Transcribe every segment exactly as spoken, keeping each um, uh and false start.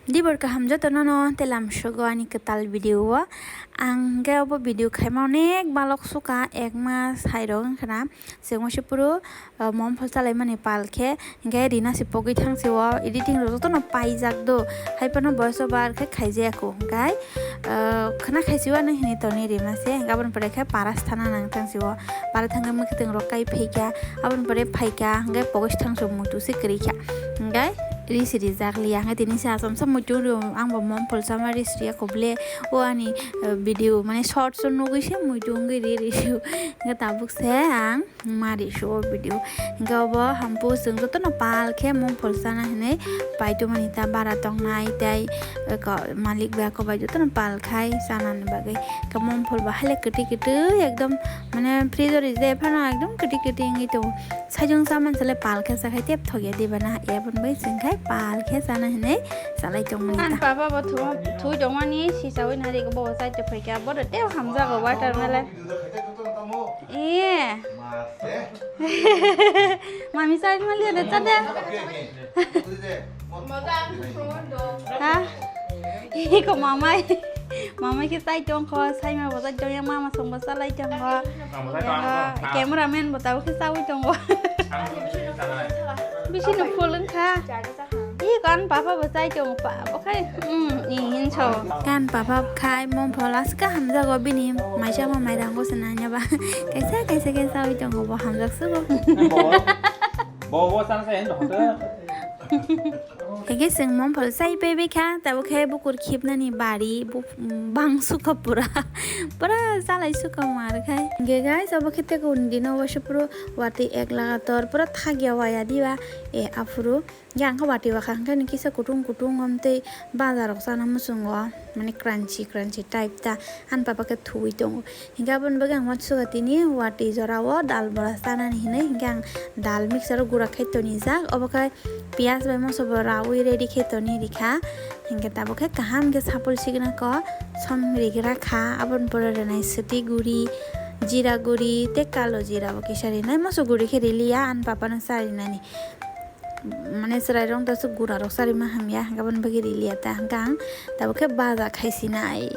Dibor kaham jotono no telam sugo ani kwtal video o. Ang hwnkhe obo video khaima onek balok suka, ek mas hai rok wngkha na. Chwngma se phuru, uh, mom phol chalaimani pal khe, hwnkhe rina se pogwi thang se o, editing rok jotono paijak do. Hai phano voice over khe khaijaya kho, hwnkhe, uh, khwna khai se o ano hinwi toni rima se, hwnkhe aboni pore khe para se thana nang thang se o. Para thangwi mwkhwtwng rok kai phaikha, aboni pore phaikha, hwnkhe pogwi se thang se o, muitu se kwrwi kha. Hwnkhe ri se rijak liya, hwnkhe tini se achomsa muitu wng rio, ang bo mom phol chama ri se riya kho ble. O ani, uh, video mane shorts o nugwi se muitu wngwi ri ri se o. Hwnkhe tabuk se ang ma ri su o video. Hwnkhe obo hampu chwng jotono pal khe mom phol chana hinwi pai tongmani ta bara tongnai tei, eh, ko-, malik ba kobai jotono pal khai chanani bagwi. Khe mom phol bo haile kwtwi kwtwi ekdom mane freezer rijai phano ekdom kwtwi kwtwi wngwi tongo. Sajwng cha mansa le pal khe cha khai tep thok ya diba na, eboni bai chwng khai pal khe chana hinwi chalai tongmani ta. An papa bo thu-, thui tongmani sisawi nari bo chai tongphai kha, bo tei hamjago watermelon. Eh. Mami sai mali ada tada. Ha? Iko mamai. Mamai ke sai tong kho, sai ma bajak jong ya mama song basa lai tong kho. Cameraman bata ke sawi tong kho. Bisi no pulung kha. Ih, kan papa bo chai tongo pa, bo khai, mm, ni hin so. Kan papa khai mom phola se kaham jago bini, maisa ma mairang go se nanya ba. Kaisa, kaisa, kaisa oi tongo bo hamjak sugo. Bo, bo, bo, sang se hin hote. Hege seng mom phol sai pe be kha, tabo khai bukur khipnani bari, bu, mm, bang suka pura. Pura salai suka mar khai. Hege guys, abo khete ko undi no wase puro wati ek lagator, pura thagya waya diba, e aphuru. Yang khe wati wakha hwnkhe ni kisa kutung kutung omtwi baja rok chana muchungo, mane crunchy crunchy type ta, ani papa khe thuwi tongo. Hwnkhe aboni bagwi ang uansukha tini wati jora o dal bora chanani hinwi, hwnkhe ang dal mixer o gura khai tonijak, obo khe piyaj bai moso bo raui ready khe toni rikha. Hwnkhe tabuk khe kaham khe sapul sikna ko som rigra kha, aboni pore rwnai swtwi guri, jira guri tei kalo jira bo kisa rinai, moso guri khe riliya ani papa no cha rinani. Mane chwrai rok da se gura rok sari ma hamya, hwnkhe aboni bagwi riliya ta, hwnkhe ang tabuk khe baja khai sinai.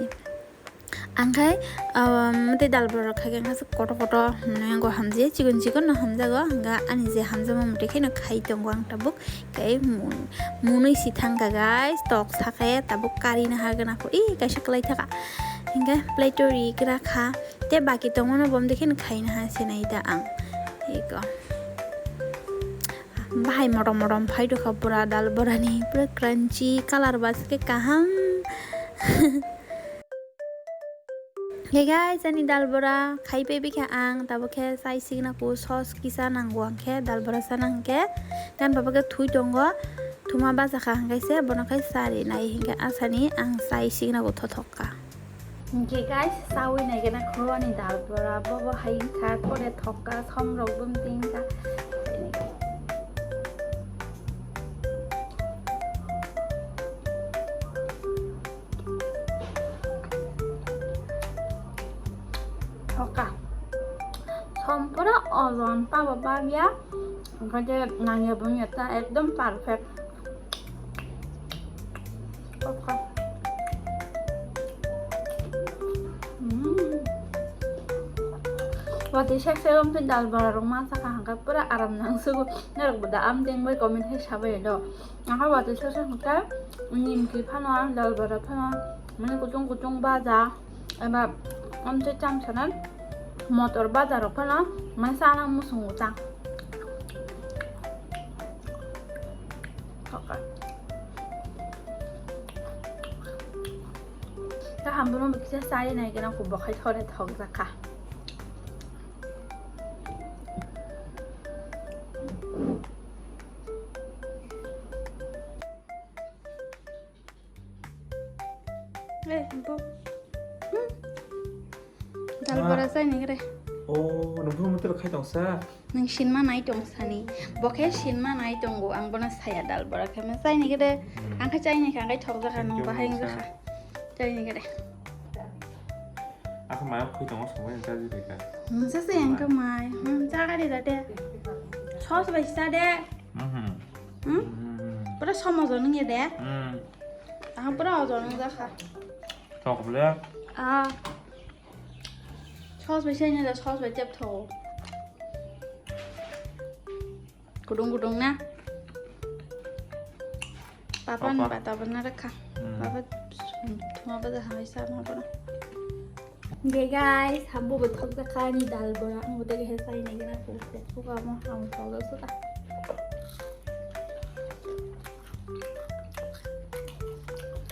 Ang khai, um, tei dal bora rok khai khe wngkha se kotor kotor, mane go hamjai, chikon chikon no hamjago, hwnkhe ani je hamjakma mwtai khe no khai tongo ang tabuk, khe mun-, munui si thangkha guys, tok sakhe tabuk kari no hagana kho, ih, kaisa kwlai thaka, hwnkhe plate o ri gra kha, tei baki tongmano bo omtwi khe no khai no ha sinai ta ang, ego. Bahai motom motom phai rwkha pura dal borani, pura crunchy, colour ba se khe kaham. Hey guys, ani dal bora khai pe bikha ang, tabo khe chai signa ko sauce kisa nango ang khe dal bora sana hwnkhe, kan baba khe thui tongo, thuma bacha kha hwnkhe se bono khai sari nai hwnkhe asani ang chai signa ko thothok kha. Hwnkhe guys, chawi naikhe na khoroknwi dal bora, bobo hai wngkha, kore thokka, somrok bumtwi wngkha. Thokka. Som pura ojon, pabo babya. Hwnkhe nangya bwngya ta ekdom perfect. Oka. Mm. Watwi sek sek wngkhe dal bora rok ma sakha hwnkhe pura aram nang sugo. Norok bo da amteng bai comment hai sabai do. Ang khe watwi sek sek hwnkhe nimki phano dal bora phano mane kutung kutung baja. Eba amtwi cham sana motor baja rok phano mane chana muchungo ta. Thokka. Ta hamburung bo kisa chari nai gana kho bo khai thore thok jakha. Eh, bo. Hmm. Dal bora chai ni gre. Oh, nung phung mutir khai tong sa. Nung sinma nai tong sani. Bo khe sinma nai tongo, ang bono saya dal bora khe ma chai ni gre. Hmm. Ang khe chai ni kha, ang khe thok jakha, nung bahai wng jakha. Chai ni gre. Ako mai khui tongo, songwi chai di ka. Nung sa se ang khe mai. Hmm, cha gari da de. Sos bai sa de. Mhm. Hmm? Mhm. Pura somojo nung ye de. Hmm. Ang pura ojol nang jakha. Thok le. Ah. Sauce bai sini da sauce bai tep tho. Kudung kudung na. Papa ni Papa. Bata bana rakha. Hmm. Papa thuma bata hai sa ma bana. Oke guys, hambo bo thok jakha ni dal bora. Ang bo tege he sai ni gana ko ko ko ka mo ham thok jakha ta.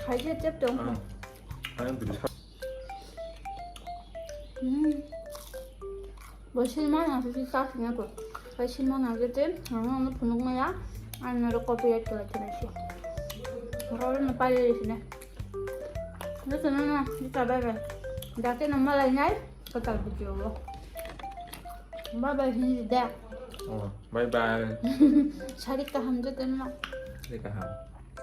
Hai je tep tong. Ah. Hai, ang tuli sa- Hmm. Bo silma na sisi sa sini ko. Bo silma na gete, ano ano phunuk maya, ano ro copyright kala kena si. Ro na pali sini. Nito na na, nito bye bye. Dake na malai nai, katal video. Bye bye hindi da. Oh, bye bye. Sari kaham jete na. Sari kaham.